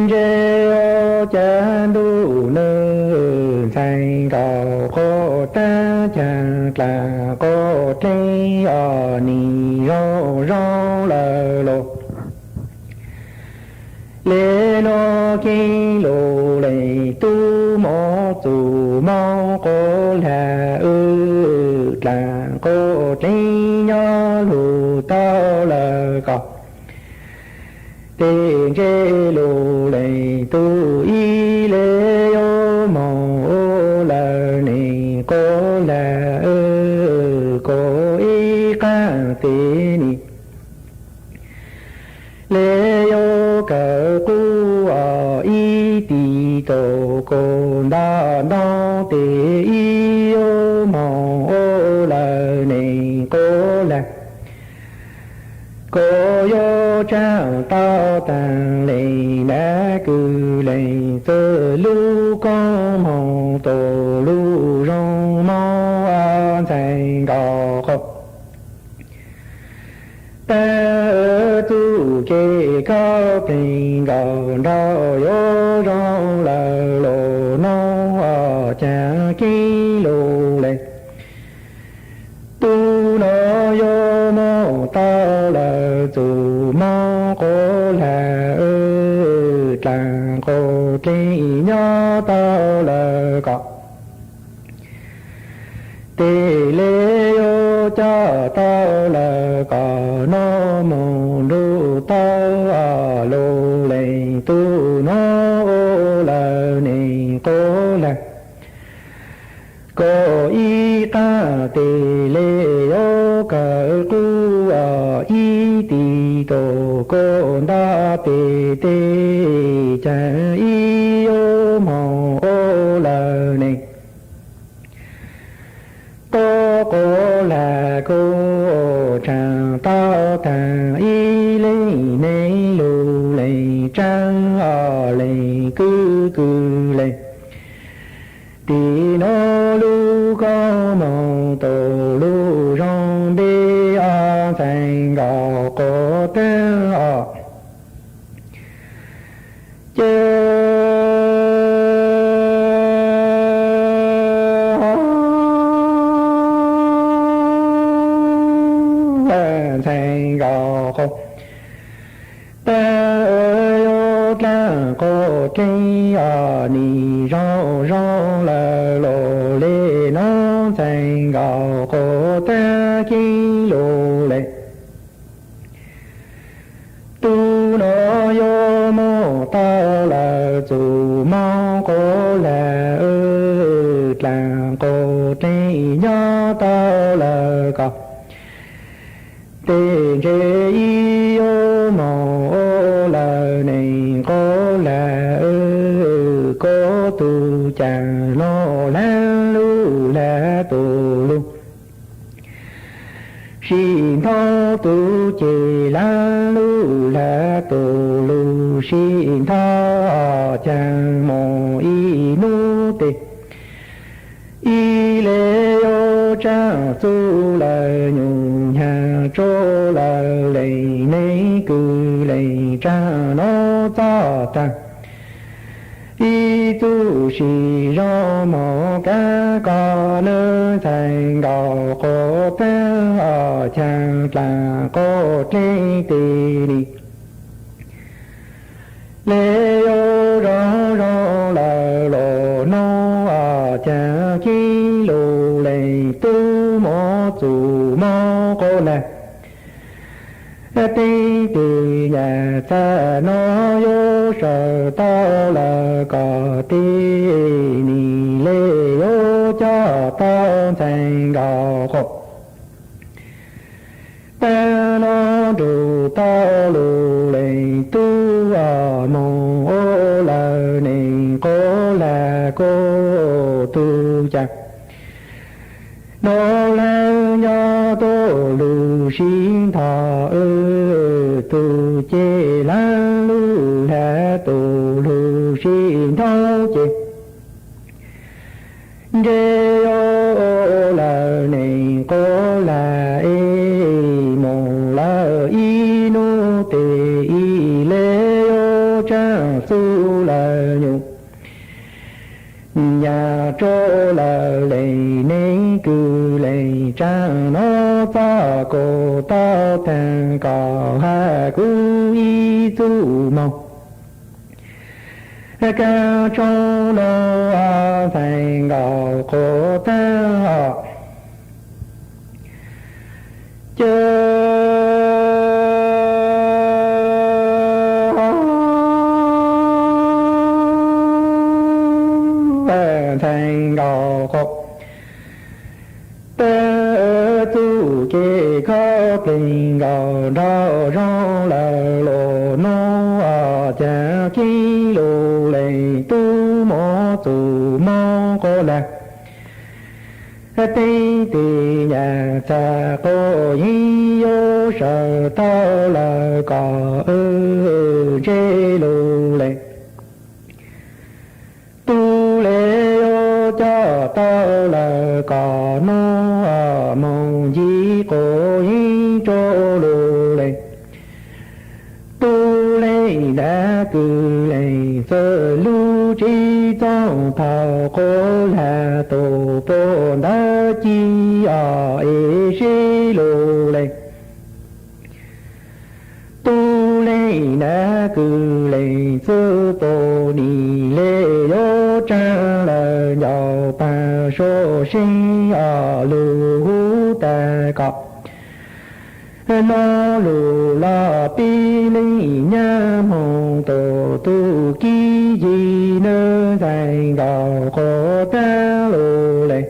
Ntseb cav ntuj nws ntxhais nkaus quj taab caag dlaag quj dleeg os nim zoo zoo lawm los. Le nuav keeb lug leej tub moog txug moog quj lag wb dlaag quj dleeg nyob lug tau lawm kom. Tes ntseb lug leej tub ib le yuav moog ua lawm neeg quj lag wb kuj ib qaab tes nim le yuav kawm qub os ib tis tug kuj nto nto tes ib yuav moog ua lawm neeg quj lag. Kuj yuav tsaam tau taag leej nab kws leej txwj lub koob moog tug lug zoo moog ntxhais nkaus quj taag txuj kev koj pleeg nkaus nraug yuav zoo lawm los nuav caag keeb lug leej tub nuav yuav moog tau lawm txug moog quj lag wb dlaag quj dleeg nyob tau lawm kom. Tes le yuav coj tau lawm kom nuav moog nrug tau lug leej tub nuav ua lawm neeg quj lag. Kuj ib qaab tes le yuav kawm qub ib tis tug kuj nto tes tes caag ib yuav moog ua lawm neeg quj quj lag kuj tsaam tau taag ib leej neeg lug leej tsaab os leej kws kws leej. Tes nuav lub koob moog tug lug zoo npe os ntxhais nkaus quj taag os. Ces ntxhais nkaus quj taag yuav dlaag quj dleeg os nim zoo zoo lawm los le nuav ntxhais nkaus quj taag keeb lug leej tub nuav yuav moog tau lawm txug moog quj lag wb dlaag quj dleeg nyob tau lawm kom. Tes ntseb ib yuav moog ua lawm neeg quj lag wb kuj tug caag nuav laag lug laag tug lug sib ntaub tug ces laag lug laag tug lug sib ntaub caag moog ib nub tes ib le yuav tsaam txuj lawm nyuj nyaag tsuj lawm leej neeg kws leej tsaam nuav txog taag. Ib txuj sim zoo moog kab koj nub ntxhais nkaus quj taag os caag dlaag quj dleeg tes nim le yuav zoo zoo lawm los nuav caag keeb lug leej tub txuj mob qub lag. Teeb tes nyaj txag no yuav sawv tau lawm kom tij, nim le yuav coj tau ntxhais nkaus qub. Tag no nrug tau lug leej tub moog ua lawm neeg qub lag kuj tug caag. Nrug lawv nyob tug lug sib nrug, tug ces lawv lug lag tug lug sib nrug ces ntshe yuav ua lawm neeg qub lag es moog lawm ib nub tes ib le yuav tsaam txuj lawm nyuj. Nyaj rua lawm leej neeg kws leej tsaam no txog kuv tau taag kom hab kuv ib txuj moog. Kaaj tsoob no ntxhais nkaus qub taag os. Ces ntxhais nkaus qub taag, txuj kev khaub plig nkaus nraum zoov lawm lug nub caag kheev lug leej tub moog txuj moog qub lag. Teeb tes nyaj txag quas yeeb yuav sawv tau lawm kom ntshe lug leej tub le yuav coj tau lawm kom nub moog ncig quas yeeb rua lug leej tub leej nab kws leej txwj lub tsev txooj thaum quas lag tus puag ntawd ci os es seb lug leej tub leej nab kws leej txwj puag nim le yuav tsaam lawm ncaus paag suab seeb os lug huv taag kom nub lug los pib leej nyab moog tug tub kib yig nub ntxhais nkaus quas taag lug leej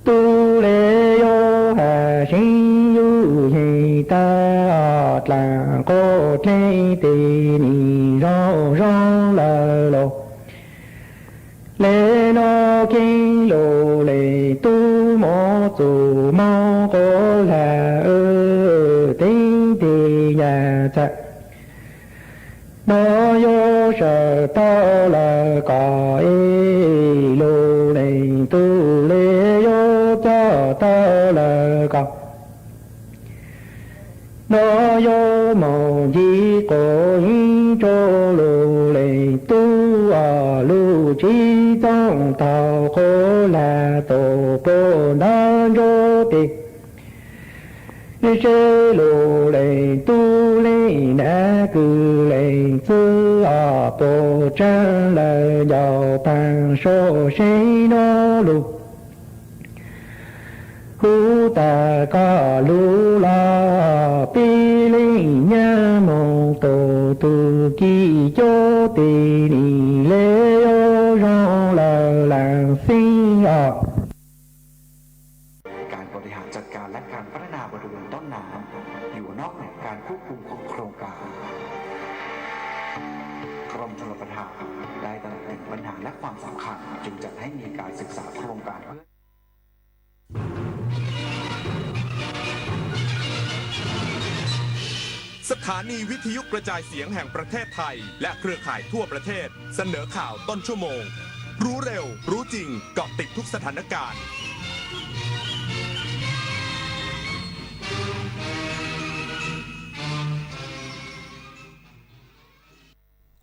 tub le yuav has seeb yuj yeeg taag dlaag quas dleeg tes nim zoo zoo lawm los le nub kheev lug leej tub moog txuj moog quas lag. Teeb tes nyaj txag no yuav sawv tau lawm kom es lug leej tub le yuav coj tau lawm kom nub yuav moog ncig quas yeeb rua lug leej tub lub tsev txooj thaum quas lag tus puag ntawd ntsuab tes seb lug leej tub leej nab kws leej txwj puag tsaam lawm ncaus paag suab seeb nub lug huv taag kom lug los pib leej nyab moog tug tub kib cuab tes nim le yuav zoo lawm laam xeeb os.การบริหารจัดการและการพัฒนาบริเวณต้นน้ำอยู่นอกเหนือการควบคุมของโครงการ กรมชลประทานได้ตระหนักถึงปัญหาและความสำคัญ จึงจัดให้มีการศึกษาโครงการเพื่อ สถานีวิทยุกระจายเสียงแห่งประเทศไทย และเครือข่ายทั่วประเทศ เสนอข่าวต้นชั่วโมง รู้เร็ว รู้จริง เกาะติดทุกสถานการณ์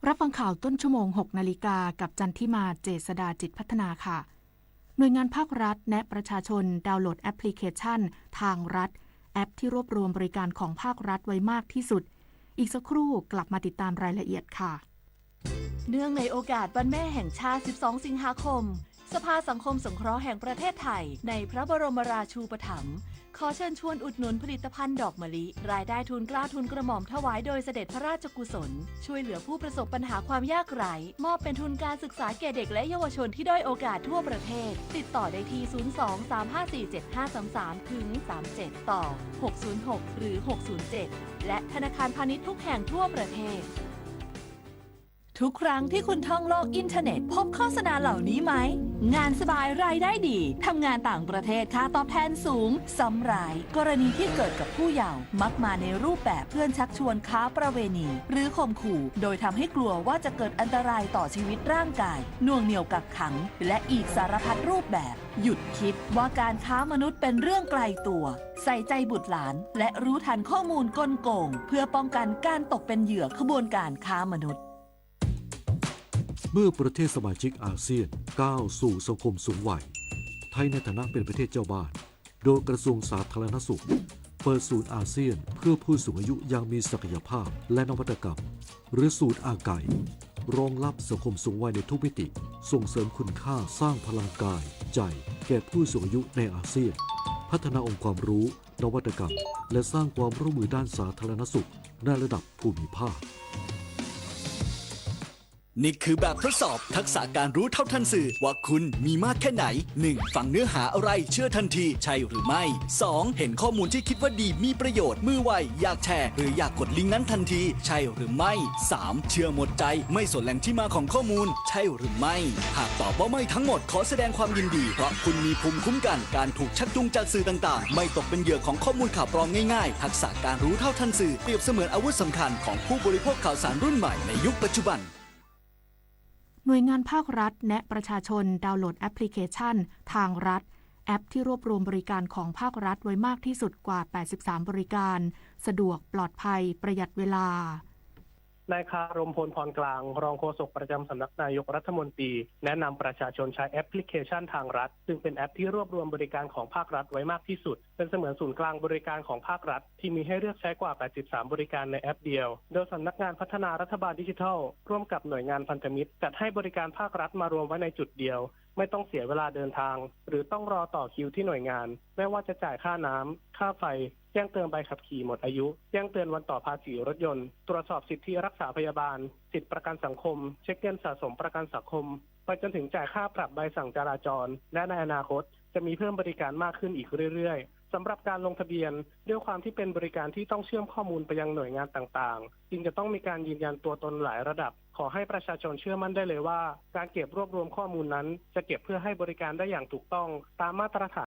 รับฟังข่าวต้นชั่วโมง หกนาฬิกา กับจันทิมา เจษฎาจิตพัฒนาค่ะ หน่วยงานภาครัฐแนะประชาชนดาวน์โหลดแอปพลิเคชันทางรัฐ แอปที่รวบรวมบริการของภาครัฐไว้มากที่สุด อีกสักครู่กลับมาติดตามรายละเอียดค่ะ เนื่องในโอกาสวันแม่แห่งชาติ สิบสอง สิงหาคม สภาสังคมสงเคราะห์แห่งประเทศไทย ในพระบรมราชูปถัมภ์ ขอเชิญชวนอุดหนุนผลิตภัณฑ์ดอกมะลิ รายได้ทุนเกล้าทุนกระหม่อมถวายโดยเสด็จพระราชกุศล ช่วยเหลือผู้ประสบปัญหาความยากไร้ มอบเป็นทุนการศึกษาแก่เด็กและเยาวชนที่ด้อยโอกาสทั่วประเทศ ติดต่อได้ที่ ศูนย์สอง สามห้าสี่ เจ็ดห้าสามสาม ถึง สามเจ็ด ต่อ หกศูนย์หก หรือ หกศูนย์เจ็ด และธนาคารพาณิชย์ทุกแห่งทั่วประเทศ ทุกครั้งที่คุณท่องโลกอินเทอร์เน็ต พบโฆษณาเหล่านี้ไหม งานสบายรายได้ดี ทำงานต่างประเทศค่าตอบแทนสูง ซ้ำร้าย กรณีที่เกิดกับผู้เยาว์ มักมาในรูปแบบเพื่อนชักชวนค้าประเวณี หรือข่มขู่ โดยทำให้กลัวว่าจะเกิดอันตรายต่อชีวิตร่างกาย หน่วงเหนี่ยวกักขัง และอีกสารพัดรูปแบบ หยุดคิดว่าการค้ามนุษย์เป็นเรื่องไกลตัว ใส่ใจบุตรหลาน และรู้ทันข้อมูลกลโกง เพื่อป้องกันการตกเป็นเหยื่อขบวนการค้ามนุษย์ เมื่อประเทศสมาชิกอาเซียนก้าวสู่สังคมสูงวัย ไทยในฐานะเป็นประเทศเจ้าบ้าน โดยกระทรวงสาธารณสุข เปิดศูนย์อาเซียนเพื่อผู้สูงอายุอย่างมีศักยภาพ และนวัตกรรม หรือศูนย์อาไก รองรับสังคมสูงวัยในทุกมิติ ส่งเสริมคุณค่าสร้างพลังกาย ใจ แก่ผู้สูงอายุในอาเซียน พัฒนาองค์ความรู้ นวัตกรรม และสร้างความร่วมมือด้านสาธารณสุขในระดับภูมิภาค นี่คือแบบทดสอบทักษะการรู้เท่าทันสื่อ ว่าคุณมีมากแค่ไหน หนึ่ง ฟังเนื้อหาอะไรเชื่อทันที ใช่หรือไม่ สอง เห็นข้อมูลที่คิดว่าดีมีประโยชน์ มือไว อยากแชร์ หรืออยากกดลิงก์นั้นทันที ใช่หรือไม่ สาม เชื่อหมดใจ ไม่สนแหล่งที่มาของข้อมูล ใช่หรือไม่ หากตอบว่าไม่ทั้งหมด ขอแสดงความยินดี เพราะคุณมีภูมิคุ้มกันการถูกชักจูงจากสื่อต่างๆ ไม่ตกเป็นเหยื่อของข้อมูลข่าวปลอมง่ายๆ ทักษะการรู้เท่าทันสื่อ เปรียบเสมือนอาวุธสำคัญของผู้บริโภคข่าวสารรุ่นใหม่ในยุคปัจจุบัน หน่วยงานภาครัฐแนะประชาชนดาวน์โหลดแอปพลิเคชันทางรัฐ แอปที่รวบรวมบริการของภาครัฐไว้มากที่สุดกว่า แปดสิบสาม บริการ สะดวก ปลอดภัย ประหยัดเวลา นายคารม พลพรกลาง รองโฆษกประจำสำนักนายกรัฐมนตรี แนะนำประชาชนใช้แอปพลิเคชันทางรัฐ ซึ่งเป็นแอปที่รวบรวมบริการของภาครัฐไว้มากที่สุด เป็นเสมือนศูนย์กลางบริการของภาครัฐ ที่มีให้เลือกใช้กว่า แปดสิบสาม บริการในแอปเดียว โดยสำนักงานพัฒนารัฐบาลดิจิทัล ร่วมกับหน่วยงานพันธมิตร จัดให้บริการภาครัฐมารวมไว้ในจุดเดียว ไม่ต้องเสียเวลาเดินทาง หรือต้องรอต่อคิวที่หน่วยงาน ไม่ว่าจะจ่ายค่าน้ำ ค่าไฟ แจ้งเตือนใบขับขี่หมดอายุ แจ้งเตือนวันต่อภาษีรถยนต์ ตรวจสอบสิทธิรักษาพยาบาล สิทธิประกันสังคม เช็คเงินสะสมประกันสังคม ไปจนถึงจ่ายค่าปรับใบสั่งจราจร และในอนาคตจะมีเพิ่มบริการมากขึ้นอีกเรื่อยๆ สำหรับการลงทะเบียน ด้วยความที่เป็นบริการที่ต้องเชื่อมข้อมูลไปยังหน่วยงานต่างๆ จึงจะต้องมีการยืนยันตัวตนหลายระดับ ขอให้ประชาชนเชื่อมั่นได้เลยว่า การเก็บรวบรวมข้อมูลนั้น จะเก็บเพื่อให้บริการได้อย่างถูกต้อง ตามมาตรฐาน